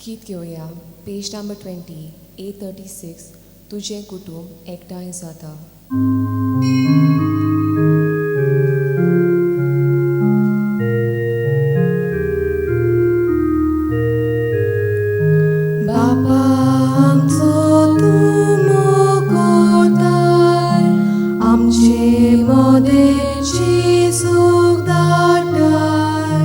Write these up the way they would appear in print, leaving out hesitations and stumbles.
गीत घेवया पेज number 20 A36 तुजें कुटुंब एकठांय जाता. बापा आमचो तूं मोगोताय, आमचे मदें जेजूक धाडटाय,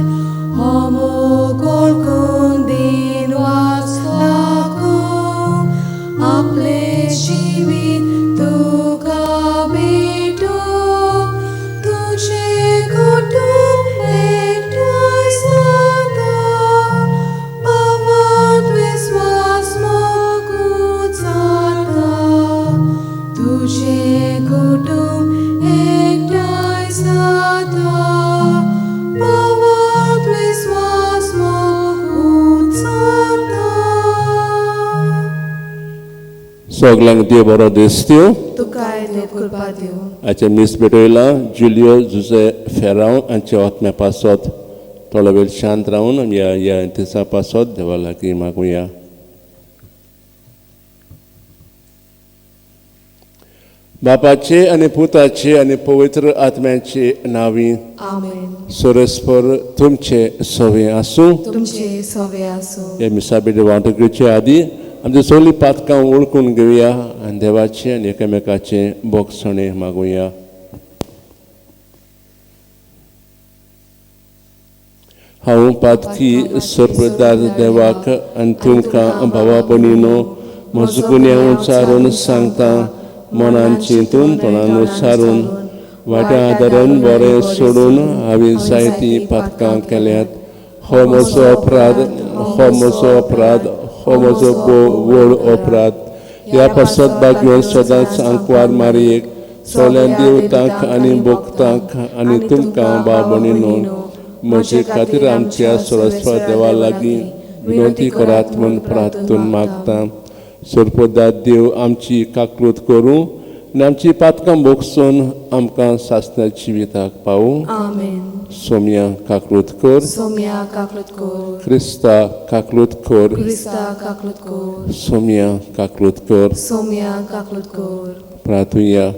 हो मोग वळखून दिनवास लागूं, आपलें जिवीत तुका भेटूं, तुजें कुटुंब एकठांय जाता, भावार्थ विस्वास मोगूच जाता, तुजें कुटुंब एकठांय जाता, भावार्थ विस्वास मोगूच जाता. सगल्यांक देव बरो दिसत्यो. तुकाय देव कृपा दिवं. आयचें मीस भेटयलां जुलियो जुजे फेरांव हांच्या आत्म्या पासत थोडो वेळ शांत रावन आमी ह्या ह्या दिसा पासत देवा लागीं मागुया. बापाचे आनी पुताचे आनी पवित्र आत्म्याचे नांवी. आमेन. सरस्पर तुमचे सवे आसूं. तुमचे सवे आसूं. हे मिसा भेट वांटो घेवचे आदी आमची सगळीं पातकां वळखून घेवया आनी देवाचें आनी एकामेकाचें बोगसणें मागुया. हांव पातकी सर्पदार देवाक आनी तुमकां भावा भयणीनो म्हजो गुन्यांव उच्चारून सांगता, मनान चिंतून तोंडान उच्चारून वाट्या आदारान बरें सोडून हांवें जायतीं पातकां केल्यात. हो म्हजो अपराध, हो म्हजो अपराध, हो म्हजो भोव व्हड अपराध. ह्या पासत भाग्योन सदांच आंकवार मारयेक, सगळ्या देवतांक आनी भक्तांक आनी तुमकां भाव भयणीनो म्हजे खातीर आमच्या सरस्वत देवा लागीं विनंती करात म्हूण प्रार्थून मागता. सरपदार देव आमची काकूळट करूं आनी आमची पातकां भोगसून आमकां सासण्या जिविताक पावूं. आमेन. सोम्या काकूळट कर. सोम्या काकूळट कर. क्रिस्ता काकूळट कर. क्रिस्ता काकूळट कर. सोम्या काकूळट कर. सोम्या काकूळट कर. प्रार्थुया.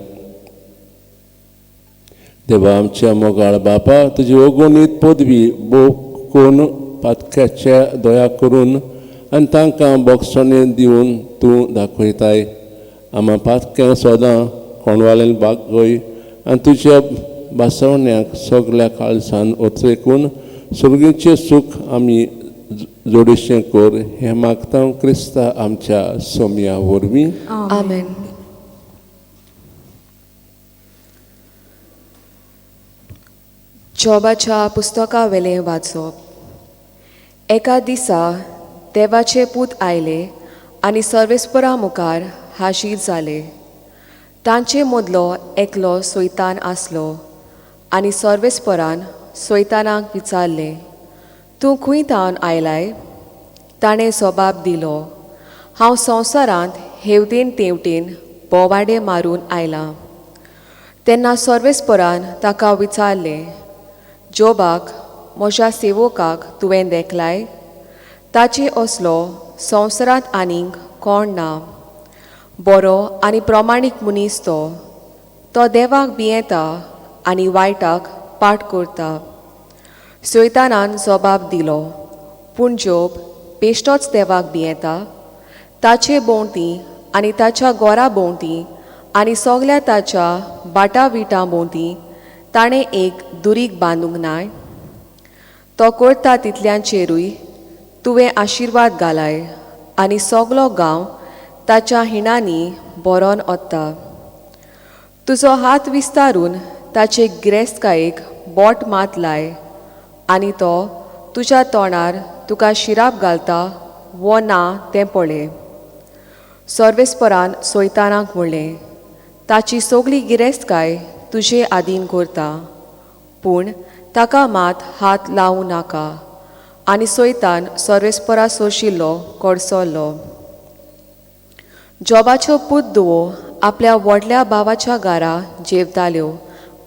देवा आमच्या मोगाळ बापा, तुजी अगणीत पदवी भोव कोण पातक्याच्या दया करून आनी तांकां बोगसणें दिवन तूं दाखयताय. आमा पातक्यां सदां कोणवाल्यान बागय आनी तुज्या भासवण्याक सगल्या काळजान ओत्रेकून सर्गीचें सूख आमी जोडीशें कर, हें मागता क्रिस्ता आमच्या सोम्या वरवीं. आमेन. जोबाच्या पुस्तका वेलें वाचप. एका दिसा देवाचे पूत आयले आनी सर्वेस्परा मुखार हाजीर जाले. तांचे मदलो एकलो सैतान आसलो आनी सर्वेस्परान सैतानाक विचारलें, तूं खंय थावन आयलाय? ताणें जबाब दिलो, हांव संवसारांत हेवटेन तेवटेन बोवाडे मारून आयलां. तेन्ना सर्वेस्परान ताका विचारलें, जोबाक म्हज्या सेवकाक तुवें देखलाय? ताचे असलो संवसारांत आनीक कोण ना. बरो आनी प्रमाणीक मनीस तो. तो देवाक भियेता आनी वायटाक पाट करता. सैतानान जबाब दिलो, पूण जोब बेश्टोच देवाक भियेता. ताचे भोंवती आनी ताच्या गोरा भोंवती आनी सगल्या ताच्या बाटा विटां भोंवती ताणें एक दुरीग बांदूंक नाय. तो करता तितल्यांचेरूय तुवें आशिर्वाद घालाय आनी सगलो गांव ताच्या हिणांनी भरोन वता. तुजो हात विस्तारून ताचे गिरेस्तकायेक बोट मात लाय आनी तो तुज्या तोंडार तुका शिराप घालता वो ना तें पळय. सर्वेस्परान सैतानाक म्हणलें, ताची सगली गिरेस्तकाय तुजे आदीन करता, पूण ताका मात हात लावूं नाका. आनी सैतान सर्वेस्परा सोशिल्लो कडसरलो. जोबाच्यो पूत धुवो आपल्या व्हडल्या भावाच्या घरा जेवताल्यो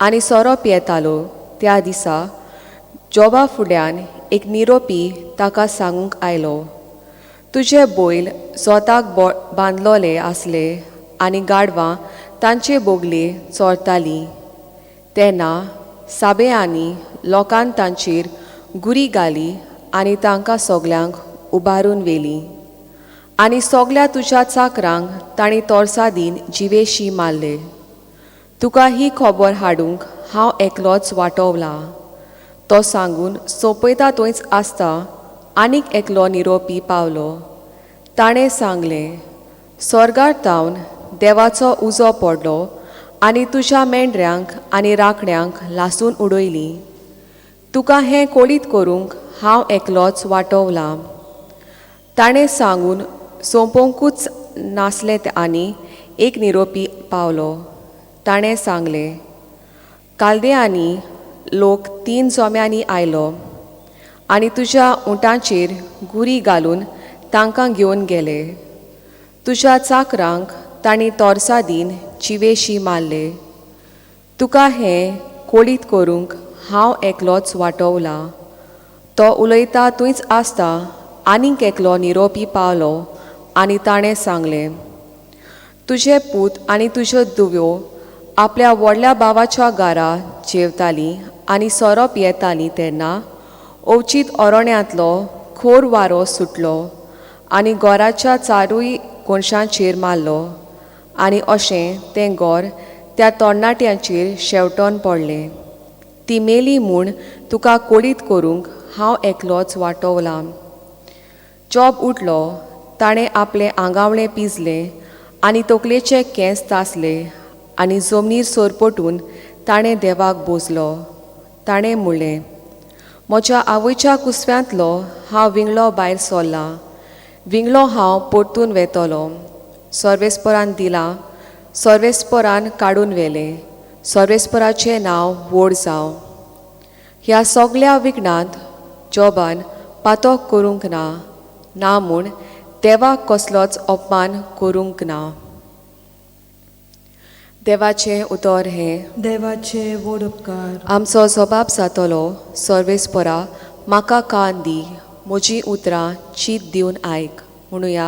आनी सोरो पियेताल्यो. त्या दिसा जोबा फुड्यान एक निरोपी ताका सांगूंक आयलो, तुजे बैल जोताक बांदलोले आसले आनी गाडवां तांचे बोगले चोरतालीं. तेन्ना साबेआनी लोकान तांचेर गुरी घाली आनी तांकां सगल्यांक उबारून व्हेलीं आनी सगल्या तुज्या चाकरांक तांणी तोरसादीन जिवेशी मारले. तुका ही खबर हाडूंक हांव एकलोच वाटवला. तो सांगून सोंपयता थंयच आसता आनीक एकलो निरोपी पावलो. ताणें सांगलें, स्वर्गार तावन देवाचो उजो पडलो आनी तुज्या मेंढऱ्यांक आनी राखण्यांक लासून उडयलीं. तुका हें कोळीत करूंक हांव एकलोच वाटवला. ताणें सांगून सोंपोवंकूच नासलें आनी एक निरोपी पावलो. ताणें सांगलें, कालदेयांनी लोक 3 जोम्यांनी आयलो आनी तुज्या उंटांचेर गुरी घालून तांकां घेवन गेले. तुज्या चाकरांक तांणी तोरसादीन जिवेशी मारले. तुका हें कोळीत करूंक हांव एकलोच वाटवला. तो उलयता थंयच आसता आनीक एकलो निरोपी पावलो आनी ताणें सांगलें, तुजे पूत आनी तुज्यो दुव्यो आपल्या व्हडल्या भावाच्या घरा जेवतालीं आनी सोरो पियेतालीं तेन्ना अवचीत अरण्यांतलो खोर वारो सुटलो आनी घराच्या चारूय कोनशांचेर मारलो आनी अशें तें घर त्या तरणाट्यांचेर शेंवटोन पडलें. ती मेली म्हूण तुका कोळीत करूंक हांव एकलोच वाटवला. जॉब उठलो, ताणें आपलें आंगावळें पिजलें आनी तकलेचे केंस तासले आनी जमनीर सरपटून ताणें देवाक बोजलो. ताणें म्हणलें, म्हज्या आवयच्या कुसव्यांतलो हांव विंगळो भायर सरला, विंगळो हांव परतून वेतलो. सर्वेस्परान दिलां, सर्वेस्परान काडून व्हेलें, सर्वेस्पराचें नांव व्हड जावं. ह्या सगल्या विघ्नांत जॉबान पातक करूंक ना, ना म्हूण देवाक कसलोच अपमान करूंक ना. देवाचें उतर हें. देवाचे व्हड उपकार. आमचो जबाब जातलो, सर्वेस्परा म्हाका कान दी, म्हजीं उतरां चीत दिवन आयक. म्हणुया,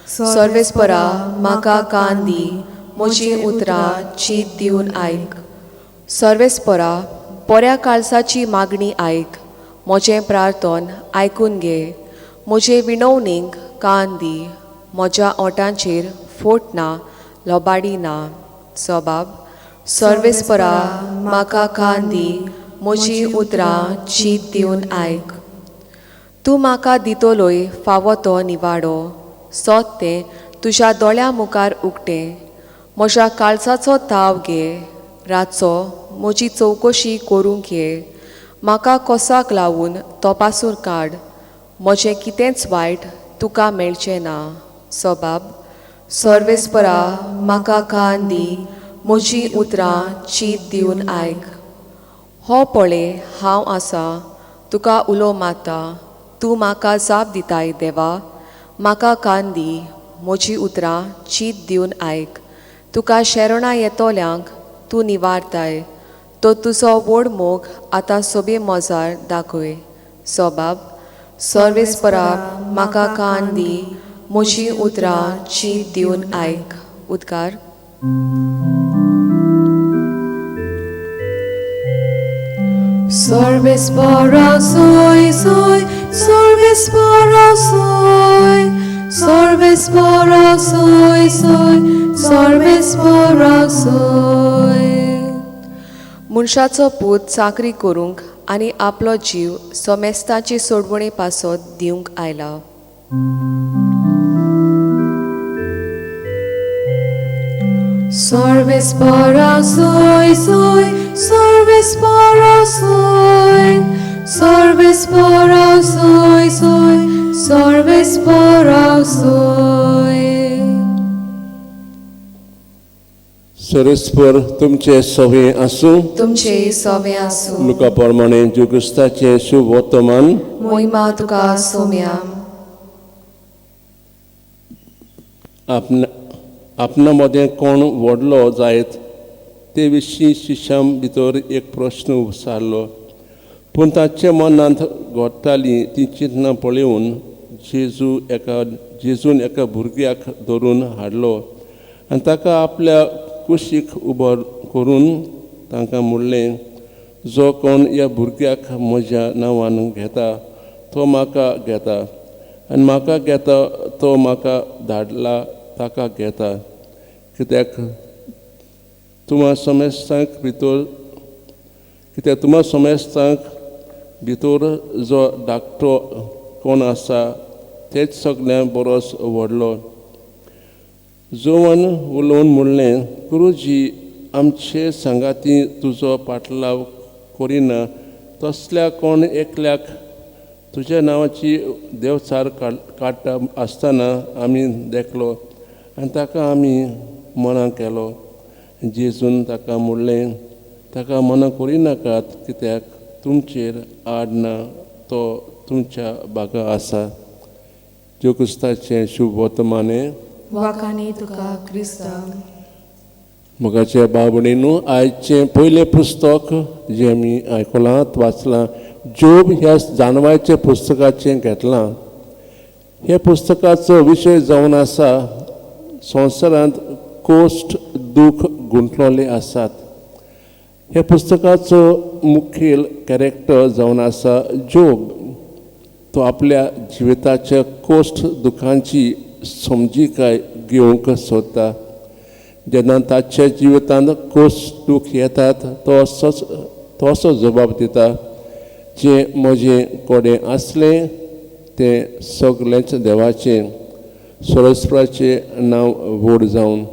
सर्वेस्परा म्हाका कान दी, म्हजीं उतरां चीत दिवन आयक. सर्वेस्परा बऱ्या काळजाची मागणी आयक, म्हजें प्रार्थन आयकून घे, म्हजे विणवणीक कान दी, म्हज्या ओंठांचेर फोट ना, लोबाडी ना. सबाब, सर्वेस्परा म्हाका कान दी, म्हजीं उतरां चीत दिवन आयक. तूं म्हाका दितलोय फावो तो निवाडो, सोद तें तुज्या दोळ्यां मुखार उक्तें. म्हज्या काळजाचो ताव घे, रातचो म्हजी चवकशी करूंक ये, म्हाका कोसाक लावन तपासून काड, म्हजें कितेंच वायट तुका मेळचें ना. सबाब, सर्वेस्परा म्हाका कान दी, म्हजीं उतरां चीत दिवन आयक. हो पळय हांव आसा, तुका उलो मारता, तूं म्हाका जाप दिताय. देवा म्हाका कान दी, म्हजीं उतरां चीत दिवन आयक. तुका शेरणां येतल्यांक तूं निवारताय, तो तुजो व्हड मोग आतां सोबे मोजार दाखय. सबाब, सर्वेस्परा म्हाका कान दी, म्हजीं उतरां चीत दिवन आयक. उद्गार. सर्वेस्परा सोय सोय, सर्वेस्परा सोय, सर्वेस्परा सोय सोय, सर्वेस्परा सोय. मनशाचो पूत चाकरी करूंक आनी आपलो जीव समेस्ताची सोडवणी पासत दिवंक आयला. सर्वेस्परा सोय सोय, सर्वेस्परा सोय, सर्वेस्परा सोय सोय, सर्वेस्परा सोय. सर्वेस्पर तुमचे सवे आसूं. तुमचे सवे आसूं. लुका प्रमाणे जेजू शुभ वर्तमान. मोहिमा तुका सोम्या. आपणा मदें कोण व्हडलो जायत ते विशीं शिश्यां भितर एक प्रश्न उसारलो, पूण ताच्या मनांत घडटालीं तीं चिंतनां पळोवन जेजू एका जेजून एका भुरग्याक धरून हाडलो आनी ताका आपल्या कुशीक उबो करून तांकां म्हणलें, जो कोण ह्या भुरग्याक म्हज्या नांवान घेता तो म्हाका घेता आनी म्हाका घेता तो म्हाका धाडला ताका घेता. कित्याक तुमा समेस्तांक भितर जो धाकटो कोण आसा तेच सगळ्यां बरोच व्हडलो. जोवन उलोवन म्हणलें, गुरुजी आमचे सांगाती तुजो पाटलाव करिना तसल्या कोण एकल्याक तुज्या नांवाची देवचार काडटा आसतना आमी देखलो आनी ताका आमी मना केलो. जेजून ताका म्हणलें, ताका मना करिनाकात, कित्याक तुमचेर आड ना तो तुमच्या बागा आसा. ज्यो क्रिस्ताचें शुभ वर्तमाने वाखाणी तुका क्रिस्ता. मोगाचे भाव भयणींनो, आयचें पयलें पुस्तक जें आमी आयकलां वाचलां जोब ह्या जानवायच्या पुस्तकाचें घेतलां. ह्या पुस्तकाचो विशय जावन आसा संवसारांत कोश्ट दूख गुंतलेले आसात. ह्या पुस्तकाचो मुखेल कॅरेक्टर जावन आसा जोब. तो आपल्या जिविताच्या कोश्ट दुखांची समजिकाय घेवंक सोदता. जेन्ना ताच्या जिवितांत कोश्ट दूख येतात तो असो जबाब दिता, जें म्हजें कडेन आसलें तें सगळेंच देवाचें, सरस्वराचें नांव व्हड जावन.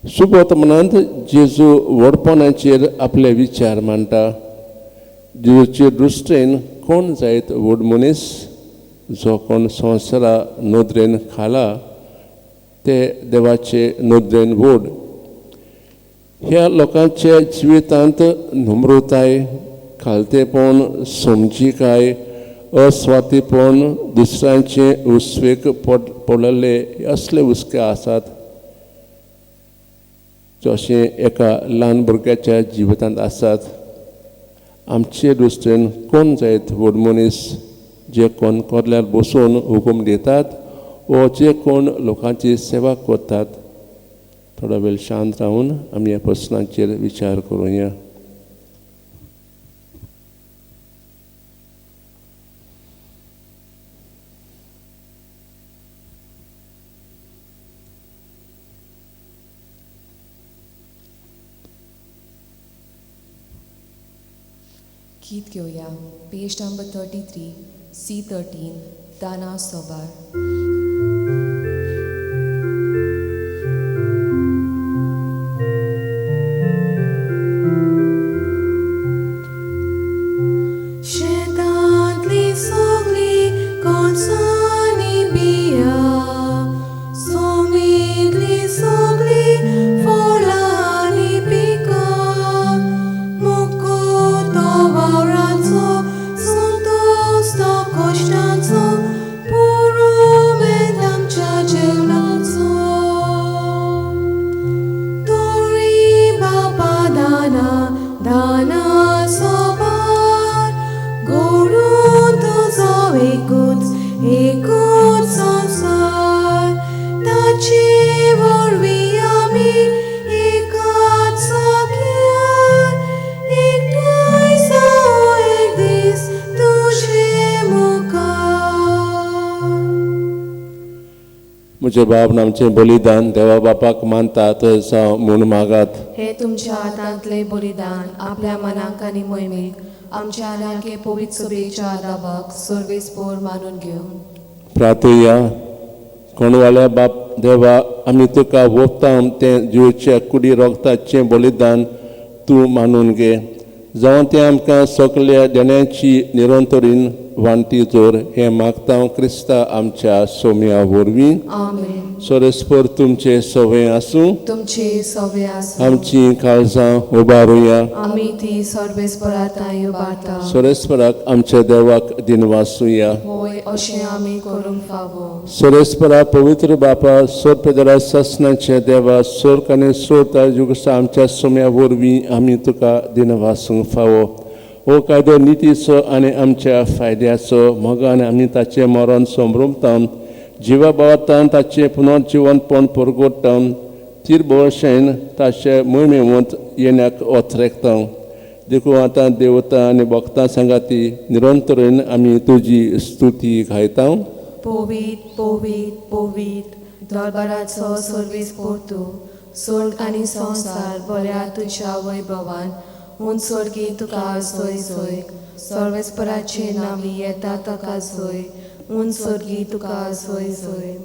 शुभवर्तमानांत जेजू व्हडपणाचेर आपले विचार मांडटा. जेजूचे दृश्टेन कोण जायत व्हड मनीस, जो कोण संवसारा नदरेन खाला ते देवाचे नदरेन व्हड. ह्या लोकांच्या जिवितांत नम्रताय, खालतेपण, समजिकाय, अस्वातीपण, दुसऱ्यांचे हुस्वेक पडलेले असले हुस्के आसात जशें एका ल्हान भुरग्याच्या जिवितांत आसात. आमचे दृश्टेन कोण जायत व्हड मनीस, जे कोण कोल्यार बसून हुकूम दितात वो जे कोण लोकांची सेवा करतात. थोडो वेळ शांत रावन आमी ह्या प्रस्नांचेर विचार करुया. गीत घेवया पेज नंबर 33 C13 दाना सोबार. शेतांतली सगळी कोणसांनी बिया, सोमींतली सगळी फळांनी पिकां, मुकुतो वावराचो संतोष तो कश्टांचो, पुरुमेंत आमच्या जेवणाचो. तोरी बापा दाना दाना सोबार, गोडून तुजो एकूच एकूच संवसार, ताचे वरवीं आमी एकाच साख्यार एकठांय जावं एक दीस तुजे मुखार. म्हजे बाब आमचें बलिदान देवा बापाक मानता थंय जावं म्हूण मागात. हे तुमच्या हातांतलें बलिदान आपल्या मनाक आनी मोहिमेक आमच्या आनी पवित्र सभेच्या आदाबाक सर्वेस्पोर मानून घेवन प्रार्थया. कोणवाल्या बाप देवा, आमी तुका ओंपता तें जिवच्या कुडी रोगताचें बलिदान तूं मानून घे, जावं तें आमकां सगल्या देण्याची निरंतरीन वांटी जोर. हें मागता क्रिस्ता आमच्या सोम्या वरवीं. आमेन. सरस्पर तुमचे सवे आसूं, तुमचे सवे आसूं. आमची काळजां उबारुया. आमी ती सर्वेस्परा तांय उबारता. सरस्पराक आमच्या देवाक दिनवासुया. होय, अशें आमी करूंक फावो. सरस्परा पवित्र बापा, सोर सासणाचे देवा, सोर्क आनी सोरता जुगसा आमच्या सोम्या वरवीं आमी तुका दिनवासूंक फावो. हो कायदो नितीचो आनी आमच्या फायद्याचो मोगान आमी ताचें मरण संभ्रमता, जिवा भावातान ताचें पुनर्जिवनपण परगोडटा तिरभोवशेन ताचे मोहिमेवंत येण्याक ओथरेकता. देखून आतां देवता आनी भक्तां सांगाती निरंतरेन आमी तुजी स्तुती गायता. पवित्र पवित्र पवित्र दरबाराचो सर्वीस पोरतू स्वर्ग आनी संवसार बऱ्या तुज्या वैभवान हून स्वर्गी तुका जय जय. सर्वेस्पराचे नांवी येता ताका जय हून स्वर्गी तुका जय जय.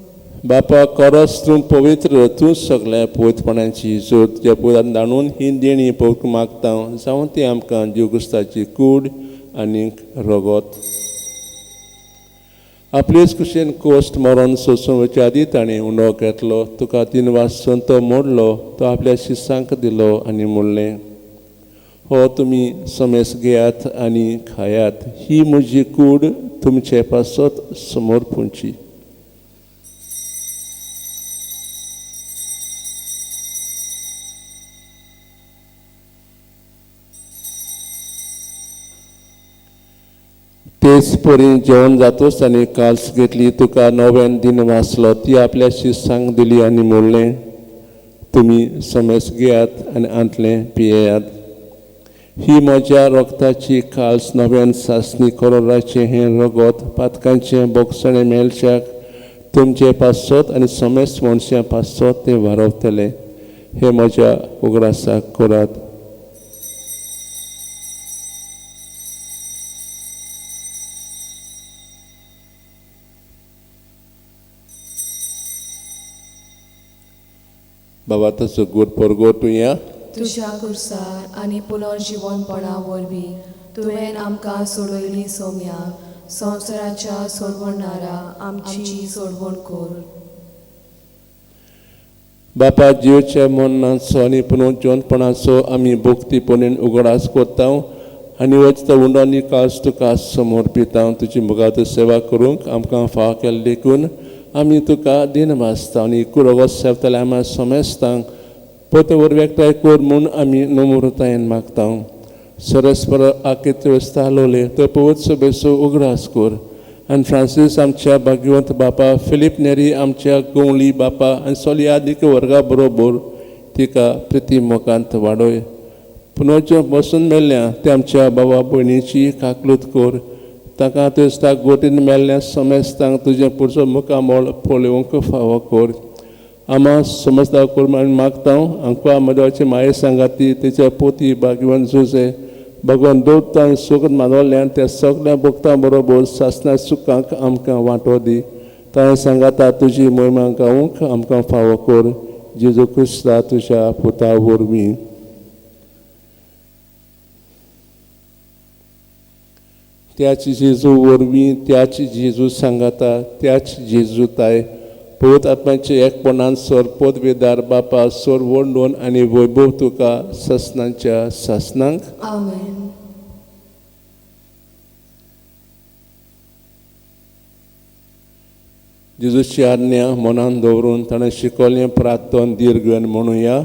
बापा खरोच तूं पवित्र, तूं सगळ्या पवित्रपणाची जोत तुज्या पुरान दाणून ही देणी पवित्र मागता जावं ती आमकां जीव क्रिस्ताची कूड आनी रगत. आपलेच कुशेन कोश्ट मरण सोसून वचच्या आदी ताणें उंडो घेतलो, तुका तीन वासून तो मोडलो, तो आपल्या शिसांक दिलो आनी म्हणलें, हो तुमी समेस घेयात आनी खायात, ही म्हजी कूड तुमचे पासत समर्पूंची. तेच परी जेवण जातूच ताणें काल्स घेतली, तुका नव्यान दिन वाचलो, ती आपल्या शिसांक दिली आनी म्हणलें, तुमी समेस घेयात आनी आंतलें पियेयात, ही म्हज्या रगताची काल्स नव्यान सासणी करोराचें हें रगत पातकांचें बोगसणें मेळच्याक तुमचे पासत आनी समेस मनशां पासत तें वारवतलें. हें म्हज्या उगडासाक करात. बाबा तसो गोड परगोटुया तुज्या कुर्सार आनी पुनर्जिवनपणा वरवीं तुवें आमकां सोडयली सोम्या संवसाराच्या सोडवणारा आमची सोडवण कर. बापा जिवच्या मरणाचो आनी पुनर्जिवनपणाचो आमी भक्तीपणेन उगडास करता आनी वचता उंडो आनी कास तुका समर्पिता. तुजी मुखार सेवा करूंक आमकां फाव केल्लें देखून आमी तुका दिन भासता आनी कुडोगो सेवतले आमी समेस्तांक पोते वरवीं एकठांय कर म्हूण आमी नम्रतायेन मागता. सरस्पर आकेत वेवस्था तो पवित्र सभेचो उगडास कर आनी फ्रांसीस आमच्या भाग्यवंत बापा, फिलीप नेरी आमच्या गवळी बापा आनी सोलियादीक वर्गा बरोबर तिका प्रिती मोगांत वाडय. पुनर्ज बसून मेल्ल्या ते आमच्या बाबा भयणीची काकलूत कर, ताका तुजता गोटीन मेल्ल्या समेस्तांक तुजें पुरचो मुखामळ पळोवंक फावो कर. आमा समजता कर आमी मागता. आमकां मदवाची माये सांगाती तेच्या पोती भाग्यवान जुजे भगवान दोतान सुख मानवल्यान त्या सगळ्या भक्तां बरोबर सासना सुखांक आमकां वांटो दी. ताणें सांगाता तुजी मोहिमा गावूंक आमकां फावो कर. जेजू क्रिस्ता तुज्या पुता वरवीं. त्याच जेजू वरवीं, त्याच जेजू सांगाता, त्याच जेजू ताय पवित्र आत्म्याचे एकपणान सर पदवेदार बापा सोर वर्णून आनी वैभव तुका सासनांच्या सासनांक. आमेन. जेजूची आज्ञा मनान दवरून ताणें शिकवलें प्रार्थन दीर्घ म्हणुया.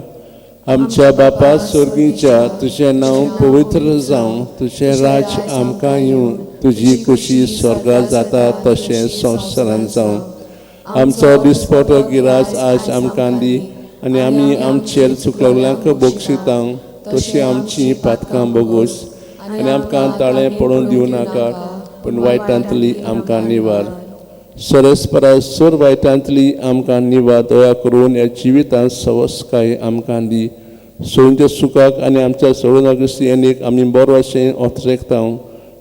आमच्या बापा स्वर्गीच्या, तुजें नांव पवित्र जावं, तुजें राज्य आमकां येवं, तुजी खुशी स्वर्गात जाता तशें संवसारांत जावं. आमचो दिसपटो गिराज आज आमकां दी आनी आमी आमचेर चुकलल्यांक बक्षिता तशी आमची पातकां बोगोस आनी आमकां ताळें पडून दिवं नाका, पूण वायटांतली आमकां निवार. सरस्परा सोर वायटांतली आमकां निवार. दया करून ह्या जिवितांत सवसकाय आमकां दी. सोडूनच्या सुखाक आनी आमच्या सोडून क्रिस्तियानीक आमी बरो अशें ओथरेकता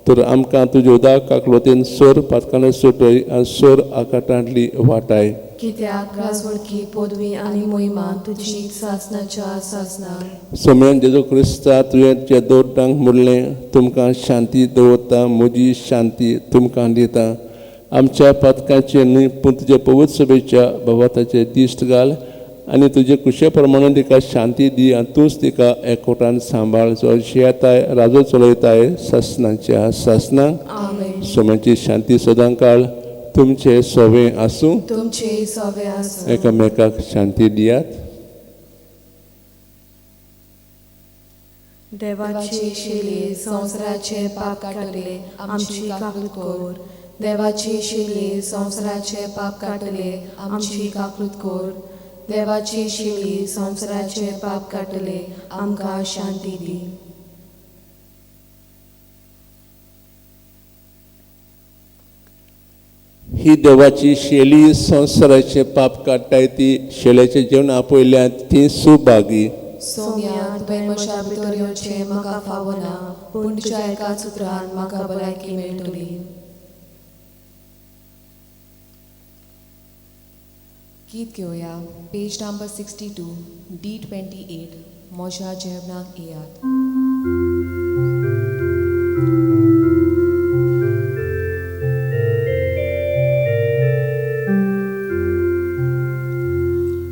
तर आमकां तुज्या उदक काकलोतीन सोर पातकांनी सुटय आनी सोर आकाटांतली वाटाय. कित्याक राजवडकी पदवी आनी मोहिमा तुजी सासनाच्या सासना. सोम्यान जेजू क्रिस्ता तुवें तुज्या दोटांक म्हणलें, तुमकां शांती दवरता, म्हजी शांती तुमकां दिता. आमच्या पातकांचे न्हय पूण तुज्या पवित्र सभेच्या भावाताचे दिश्ट घाल आनी तुजे कुशे प्रमाणे तिका शांती दी आनी तूंच तिका एकवटान सांबाळ. जो जियेताय राजो चलयताय सासनाच्या सासनाक. सोम्याची शांती सदांकाळ तुमचे सोवे आसूं. तुमचे सोवे आसूं. एकामेकाक शांती दियात. देवाची शिले संवसाराचे पाप काडले आमची काकूत कर. देवाची शिली संवसाराचे पाप काडटले आमची काकूत कर. देवाची शिली संवसाराचे पाप काडटले आमकां शांती दी. ही देवाची शेली संवसाराचे पाप काडटाय ती शेल्याचें जेवण आपयल्या ती सुभागी. सोम्या, तुवें म्हज्या भितर येवचें म्हाका फावना, पूण तुज्या एकाच उतरान म्हाका भलायकी मेळटली. गीत घेवया पेज नंबर 62 D28 म्हज्या जेवणाक येयात.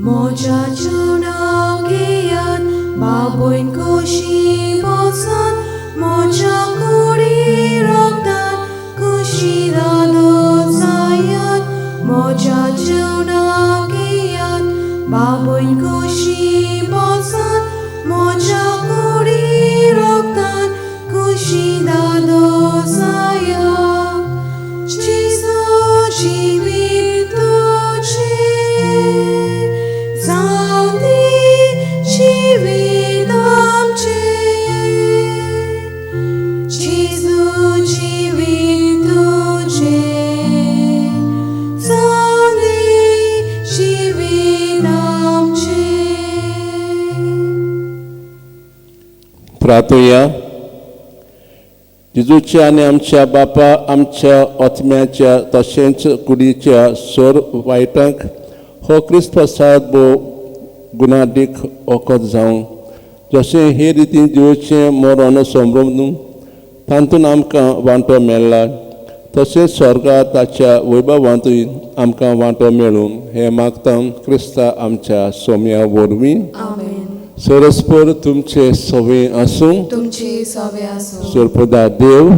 म्हज्या जेवणाक येयात बाबून खोशी बसात, म्हज्या कुडी रोगदान खोशी दादो जायात. म्हज्या जेवणाक येयात बाबून खोशी बसात, म्हज्या कुडी रोगदान खोशी दादो जायात. जेजू जिवीत तुजें जावं दी जिवीत आमचें, जेजू जिवीत तुजें जावं दी जिवीत आमचें. प्रार्थुया. जेजूच्या आनी आमच्या बापा आमच्या आत्म्याच्या तशेंच कुडीच्या सोर वायटांक हो क्रिस्त प्रसाद भोव गुणादीक वखद जावं, जशें हे रितीन जिवचें मरण संभ्रम तातूंत आमकां वांटो मेळ्ळा, तशेंच स्वर्गात ताच्या वैभवांतूय आमकां वांटो मेळूं हें मागता क्रिस्ता आमच्या सोम्या वरवीं. आमेन. सरस्पर तुमचे सवे आसूं. तुमचे सवे आसूं. सरपदा देव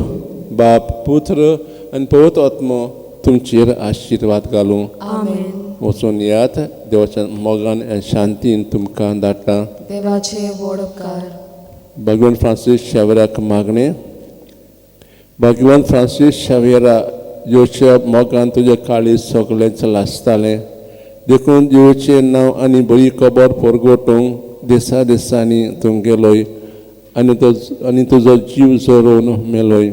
बाप पुत्र आनी पवित्र आत्मो तुमचेर आशिर्वाद घालूं. आमेन. वचून यात देवाच्या मोगान आनी शांतीन तुमकां धाडटा. देवाचे व्हड उपकार. भगवान फ्रांसीस शावेराक मागणें. भगवान फ्रांसीस शावेरा जेवच्या मोगान तुज्या काळीज सगळेंच लासतालें, देखून देवचें नांव आनी बरी खबर परगटूंक दिसा दिसांनी तूं गेलोय आनी तो आनी तुजो जीव झरोवन मेलोय.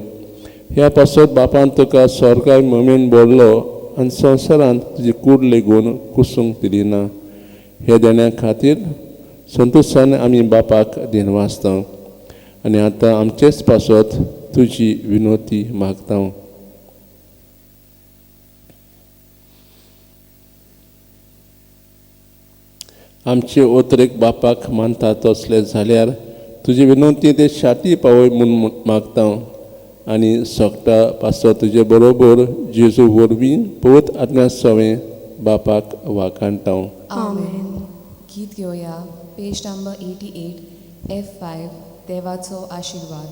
ह्या पासत बापान तुका स्वर्गाय ममेन भरलो आनी संवसारांत तुजी कूड लेगून कुसूंक दिली ना. ह्या देण्या खातीर संतोशान आमी बापाक दिनवासता आनी आतां आमचेच पासत तुजी विनोती मागता. आमचे ओतरेक बापाक मानता तसले जाल्यार तुजी विनंती ते शाती पावय म्हूण मागता आनी सगटा पासत तुजे बरोबर जेजू वरवीं पवित्र आत्म्या सवें बापाक वाखाणटा. आमेन. गीत घेवया पेज नंबर 88 F5 देवाचो आशिर्वाद.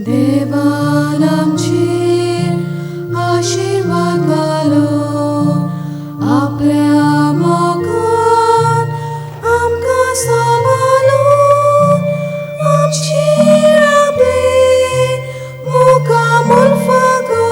देवान आमचेर आशिर्वाद घालो, आपल्या मोगान आमकां सांबाळो, आमचेर आपले मुखामळ फागो.